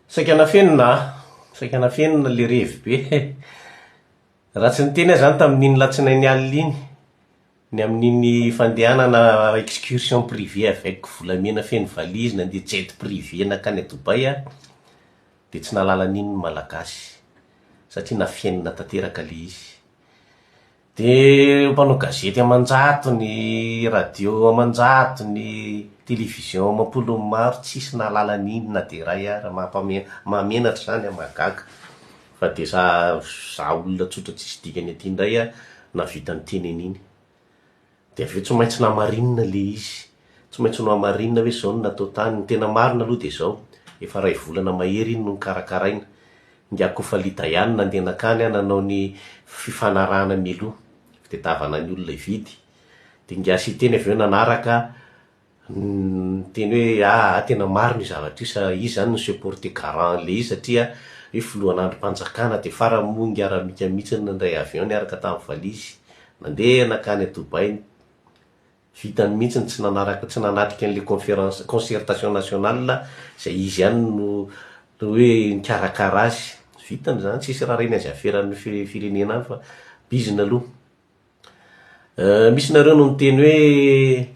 Saika nafenina a! Saika nafenina le revy be. Raha tsy niteny aho izany tamin'iny latsinainy alina iny, ny amin'iny fandehanana excursion privée avec volamena feno valise nandeha jet privé nankany à Dubaï aho, dia tsy nahalala an'iny ny Malagasy, satria nafenina tanteraka le izy. Dia mpanao gazety aman-jatony, radio aman-jatony, télévision amam-polony maro, tsisy nahalala an'iny na dia iray ara, mampame- mahamenatra izany an, mahagaga. Fa dia za za olona tsotra tsisy dikany aty indray an, nahavita niteny an'iny. Dia avy eo tsy maintsy namarinina ilay izy, tsy maintsy nohamarinina hoe izao no natao tany, ny tena marina aloha dia izao, efa iray volana mahery iny no nokarakaraina, Ingahy Kofali Dayane nandeha nankany aho nanao ny fifanarahana mialoha, fitadiavana ny olona hividy, dia ingahy Siteny avy eo nanaraka niteny hoe aa tena marina io zavatra io sa izy izany no se porter garant an'ilay izy satria hoe filohan'andrim-panjakana dia farany moa ingahy Ramika mihitsy no nandray avion niaraka tamin'ny valizy nandeha nankany à Dubaï Vitany mihitsy ny tsy nanaraka, tsy nanatrika an'ilay conférence, concertation nationale izay izy ihany no hoe nikarakara azy. Vitany izany, tsisy rariny azy aferan'ny firenena any fa bizina aloha. Misy nareo no miteny hoe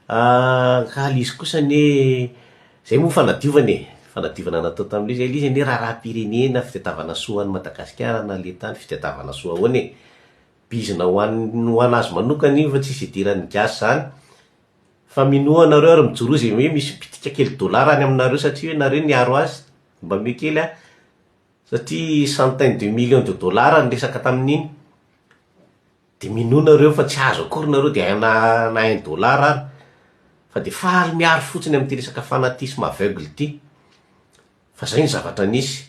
ka le izy kosa anie, zay moa fanadiovana e, fanadiovana natao tamin'ilay izy, ilay izy anie raharaham-pirenena, fitadiavana soa ho an'i Madagasikara na le tany, fitadiavana soa ahoana e. Bizina ho an'ny ho an'azy manokana io fa tsisy idiran'ny gasy zany. Fa minoa nareo ary mijoroa zay hoe misy pitika kely dollar any aminareo satria hoe nareo niaro azy, mba omeo kely aho satria centaine de millions de dollars ny resaka tamin'iny. De minoa nareo fa tsy azo akory nareo de na na un dollar ary. Fa de faly miaro fotsiny amin'ity resaka fanatisme aveugle ity. Fa zay ny zavatra nisy.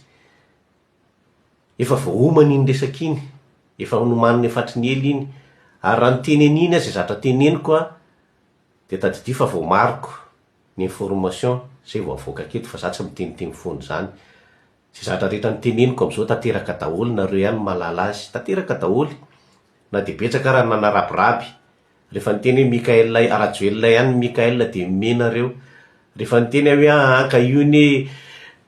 Efa voaomana iny resaka iny, efa nomanina efa hatry ny ela iny, ary raha niteny an'iny aho izay zatra teneniko an, dia tadidio fa voamariko ny information izay vao avoakako eto fa za tsy miteniteny foana izany, izay zatra rehetra noteneniko amin'izao tanteraka daholo, nareo ihany no mahalala azy, tanteraka daholo, na dia betsaka ara ny nanarabiraby Rehefa niteny hoe Mickaël Rajoelina ihany ny Mickaël dia mena reo. Rehefa niteny aho hoe aa ka io anie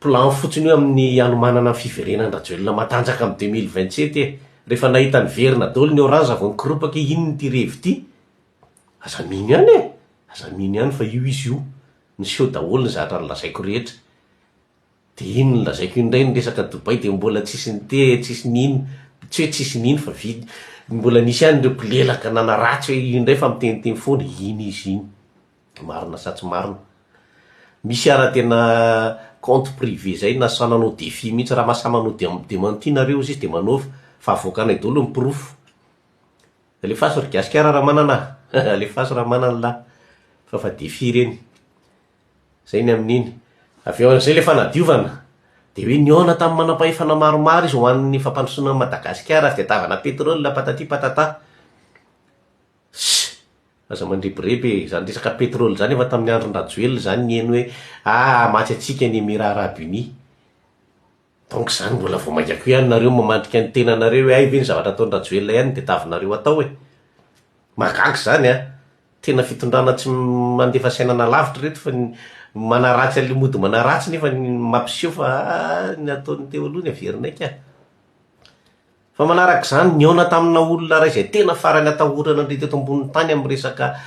plan fotsiny io amin'ny hanomanana ny fiverenan-dRajoelina matanjaka amin'ny 2027 e. Rehefa nahita niverina daholo ny orange vao nikoropaka hoe inona ity revy ity. Aza mino ihany e! Aza mino ihany fa io izy io. Niseho daholo ny zavatra nolazaiko rehetra. Dia iny nolazaiko iny indray ny resaka Dubaï dia mbola tsisy nite, tsisy nino, tsy hoe tsisy nino fa vita, mbola nisy ihany ireo mpilelaka nanaratsy hoe io indray fa miteniteny foana, iny izy iny, marina sa tsy marina. Misy ara tena compte privé zay na sahy nanao défi mihitsy, raha mahasahy manao démenti nareo ozy izy dia manaova fa avoakanay daholo ny porofo. Alefaso ry gasikara raha manana a! Alefaso raha manana lah fa fa défi ireny. Zay ny amin'iny. Avy eo amin'izay ilay fanadiovana, dia hoe nihaona tamin'ny manampahefana maromaro izy ho an'ny fampandrosoana an'i Madagasikara, fitadiavana pétrole, patati patata. Ss! Aza mandrebireby e, izany resaka pétrole izany efa tamin'ny andron-dRajoelina izany niheno hoe ah hamatsy antsika ny Emirats Arabes Unis. Donc izany mbola vao mainka koa ihany nareo mamandrika ny tenanareo hoe hay ve ny zavatra ataon-dRajoelina ihany no tadiavinareo atao e! Mahagaga izany an! Tena fitondrana tsy mandefa sainana lavitra ireto fa ny manaratsy an'le mody manaratsy nefa ny mampiseho fa ny ataon'ny teo aloha ny averinay ka. Fa manaraka izany, nihaona tamina olona iray izay tena farany atahorana indrindra teto ambonin'ny tany amin'ny resaka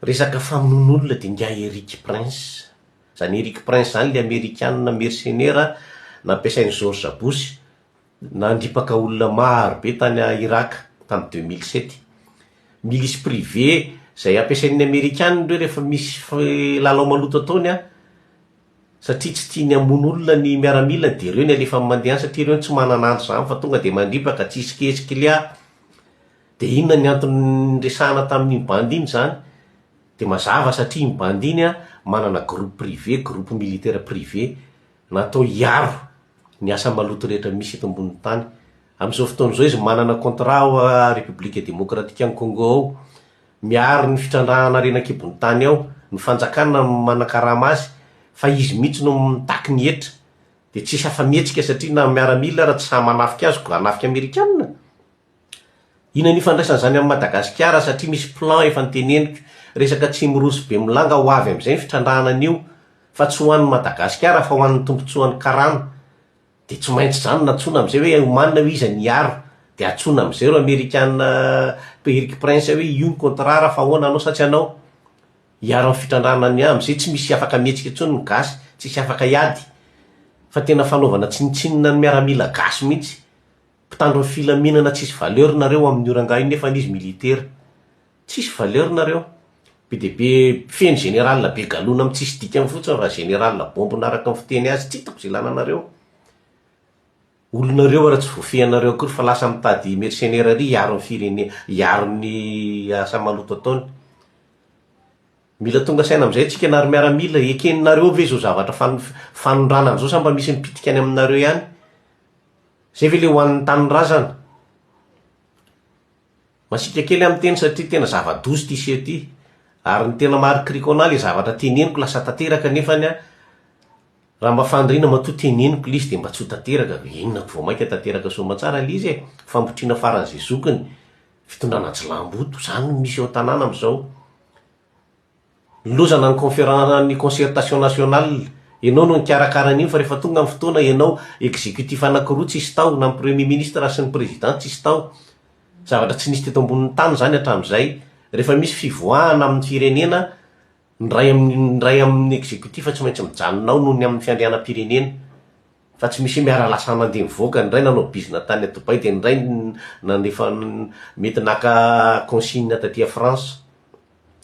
resaka famonoan'olona dia ingahy Eric Prince. Izany Eric Prince izany ilay amerikana mersenera nampiasain'i George Bush Nandripaka olona maro be tany Irak tamin'ny 2007. Milice privée izay ampiasain'ny Amerikana ireo rehefa misy lalao maloto ataony an, satria tsy tiany hamono olona ny miaramilany dia ireo no alefany mandeha any satria ireo tsy manana andro izany fa tonga dia mandripaka, tsisy kesiklia. Dia inona ny antony niresahana tamin'iny bandy iny izany? Dia mazava satria iny bandy iny an, manana groupe privé, groupe militaire privé natao hiaro ny asa maloto rehetra misy eto ambonin'ny tany. Amin'izao fotoana izao izy manana contrat ao Repoblika Demokratikan'i Congo ao, miaro ny fitrandrahana harena an-kibon'ny tany ao, ny fanjakana no manakarama azy fa izy mihitsy no mitaky ny hetra. Dia tsisy afa-mihetsika satria na miaramila ara tsy sahy manafika azy koa hanafika amerikana. Inona ny ifandraisan'izany amin'i Madagasikara satria misy plan efa noteneniko, resaka Tsimiroro sy Bemolanga ho avy amin'izay ny fitrandrahana an'io. Fa tsy ho an'i Madagasikara fa ho an'ny tombontsoan'ny karana. Dia tsy maintsy izany nantsoina amin'izay hoe omanina hoe iza ny hiaro. Dia antsoina amin'izay ireo amerikana Eric Prince hoe io ny contrat fa ahoana anao sa tsy anao. Hiaro amin'ny fitrandrahana ny amin'izay tsy misy afaka mihetsika intsony ny gasy, tsisy afaka hiady. Fa tena fanaovana tsinontsinona ny miaramila gasy mihitsy. Mpitandro ny filaminana tsisy valeur nareo amin'io rangahy io nefa izy militaire. Tsisy valeur nareo. Be dia be feno général be galona amin'ny tsisy dikany fotsiny fa général bombina araka ny fiteny azy tsy hitako izay ilana anareo. Olona reo ara tsy voafehinareo akory fa lasa mitady mercenaire ary hiaro ny firene hiaro ny asa maloto ataony. Mila tonga saina amizay tsika na ry miaramila, ekenareo ve zao zavatra fanondranana zao sa mba misy mipitika any aminareo ihany? Zay ve le ho an'ny tanindrazana? Masiaka kely aho miteny satria tena zava-doza ity seho ity ary ny tena maharikoriko anah le zavatra teneniko lasa tanteraka nefany an raha mba faniriana matoa teneniko le izy de mba tsy ho tanteraka, inona ko vao maika tanteraka soamantsara le izy e, fambotriana faran'izay zokiny, fitondrana jilamboto, zany no misy eo an-tanàna amizao. Lozana ny conférence ny concertation nationale, enao no nikarakara an'iny fa rehefa tonga ny fotoana enao executif anakiroa tsisy tao, na ny premier ministre sy ny président tsisy tao. Zavatra tsy nisy teto ambonin'ny tany izany hatramin'izay. Rehefa misy fivoahana amin'ny firenena, ny iray amin'ny ny iray amin'ny executif tsy maintsy mijanona ao noho ny amin'ny fiandrianam-pirenena. Fa tsy misy hoe miara-lasa nandeha nivoaka, ny iray nanao bizina tany Dubaï dia ny iray nandefa mety naka consigne taty France.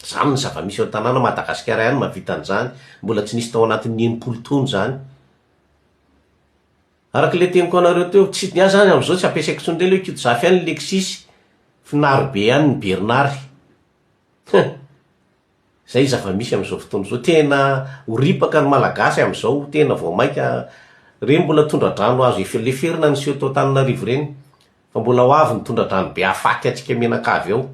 Izany ny zava-misy eo an-tanàna, Madagasikara ihany mahavita an'izany, mbola tsy nisy tao anatin'ny 60 taona izany. Araka ilay teniko anareo teo, tsy, ny ahy izany amin'izao tsy ampiasaiko intsony indray ilay hoe Kidozafy ihany ny Lexis, Finary be ihany ny Bernard. Hein! Izay zava-misy amin'izao fotoana izao. Tena ho ripaka ny Malagasy amin'izao, tena vao mainka, ireny mbola tondra-drano azo leferina niseho tao Antananarivo ireny, fa mbola ho avy ny tondra-drano be hahafaty antsika mianakavy ao.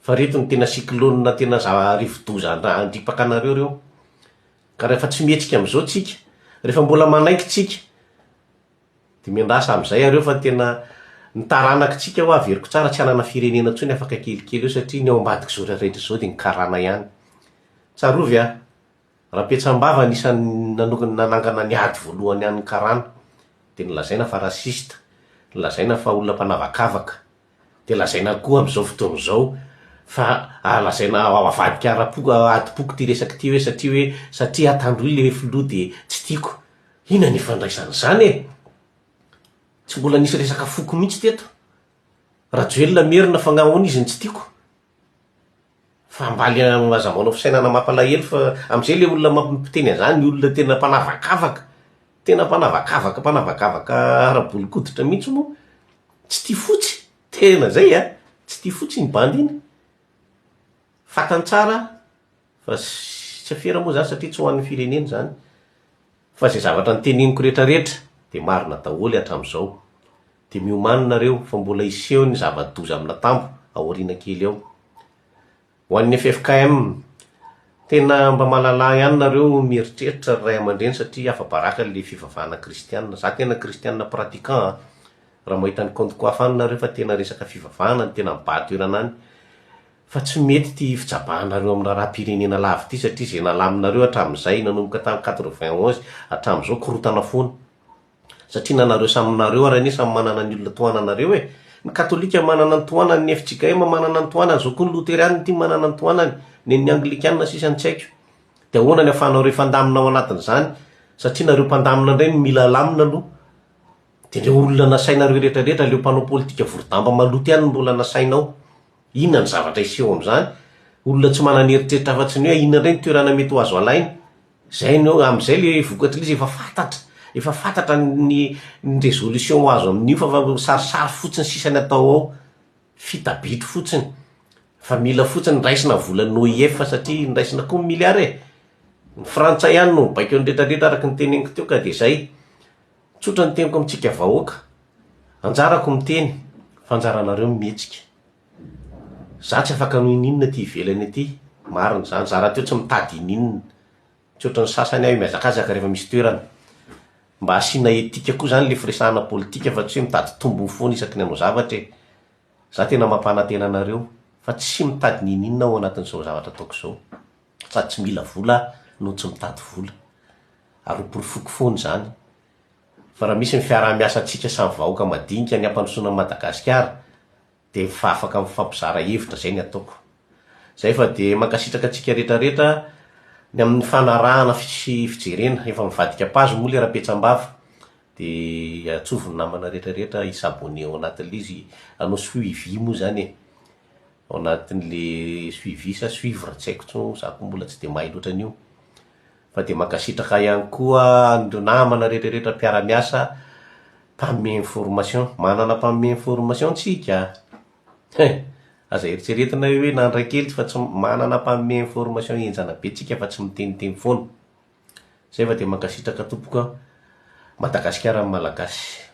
Fa reto no tena cyclone tena za rivodoza handripaka anareo reo. Ka rehefa tsy mihetsika amizao tsika, rehefa mbola manaiky tsika, de miandrasa amizay areo fa tena ny taranaky tsika hoa averiko tsara tsy hanana firenena tsony afaka kelikely eo satria ny ao ambadik'izao rehetra zao de ny karana ihany. Tsarovy a! Rampetsambava anisan'ny nanangana ny ady voalohany an'ny karana, de nolazaina fa raciste, nolazaina fa olona mpanavakavaka, Dia lazaina koa amin'izao fotoana izao fa lazaina avadika ara-poko, adim-poko ity resaka ity hoe satria hoe satria Antandroy ilay filoha dia tsy tiako. Inona ny ifandraisan'izany e? Tsy mbola nisy resaka foko mihitsy teto. Rajoelina merina fa nahoana izy no tsy tiako? Fa mba le aza manao fisainana mampalahelo fa amizay le olona mampiteny an'izany olona tena mpanavakavaka, tena mpanavakavaka mpanavakavaka ara-bolon-koditra mihitsy moa, tsy tia fotsy, tena zay a, tsy tia fotsy iny bandy iny, fantany tsara fa tsy afera moa zany satria tsy ho an'ny firenena izany, fa zay zavatra noteneniko retraretra de marina daholo hatramizao, de miomàna nareo fa mbola hiseho ny zava-doza amin'atambo aoriana kely ao. Ho an'ny ffkm, tena mba mahalala ihany nareo mieritreritra ry ray aman-dreny satria afa-baraka le fivavahana kristianina. Za tena kristianina pratiquant an! Raha mahita ny compte-ko hafa any nareo fa tena resaka fivavahana no tena mibahan-toerana any. Fa tsy mety ity fijabahanareo amin'ny raharaham-pirenena lava ity satria izay nalaminareo hatramin'izay nanomboka tamin'ny 91 hatramin'izao korontana foana. Satria na nareo samy nareo ary anie samy manana ny olona tohananareo e! Ny katolika manana ny tohanany, ny fjkm manana ny tohanany, zao koa ny loterianina ity manana ny tohanany, nen'ny anglikana sisa no tsy haiko. Dia ahoana ny afahanareo hifandamina ao anatin'izany? Satria nareo mpandamina indray no mila alamina aloha. Dia ireo olona nasainareo rehetra rehetra, ireo mpanao politika vorodamba maloto ihany no mbola nasaina ao. Inona ny zavatra hiseho amin'izany? Olona tsy manana eritreritra afa-tsy ny hoe inona indray ny toerana mety ho azo alaina? Zay no, amin'izay le vokatr'ilay izy efa fantatra, efa fantatra ny ny résolution ho azo amin'io fa fa sarisary fotsiny sisa ny atao ao, fita-bitro fotsiny, fa mila fotsiny raisina volan'ny OIF satria niraisina koa ny milliard e! Ny frantsay ihany no mibaiko ny retraretra araka ny teneniko teo ka de zay. Tsotra ny teniko amintsika vahoaka, anjarako miteny fa anjaranareo ny mihetsika. Za tsy afaka hanao ininona aty ivelany aty, marina izany, za rahateo tsy mitady ininona, tsy ohatran'ny sasany aho mihazakazaka rehefa misy toerana. Mba asiana etika koa zany le firesahana politika fa tsy hoe mitady tombony foana isaky ny hanao zavatra e! Za tena mampanantena anareo fa tsy mitady n'ininona aho ao anatin'izao zavatra ataoko izao, sady tsy mila vola aho. no tsy mitady vola. Ary ho porofoko foana izany. Fa raha misy ny fiaraha-miasantsika samy vahoaka madinika ny hampandrosoana an'i Madagasikara dia efa afaka mifampizara hevitra izay ny ataoko. Izay fa dia mankasitraka antsika rehetra rehetra ny amin'ny fanarahana sy fijerena. Efa mivadika page moa ilay Rapetsambava dia antsovy ny namana rehetra rehetra hi-s'abonner ao anatin'ilay izy, hanao suivi moa izany e. Ao anatin'le suivi sa suivre tsy haiko intsony, za koa mbola tsy dia mahay loatra an'io. Fa dia mankasitraka ihany koa an'ireo namana rehetra rehetra mpiara-miasa mpanome information. Manana mpanome information tsika? Hein! Aza eritreretina hoe nandray kely fa tsy manana mpanome information henjana be tsika fa tsy miteniteny foana. Zay fa dia mankasitraka tompoko a! Madagasikara ny Malagasy.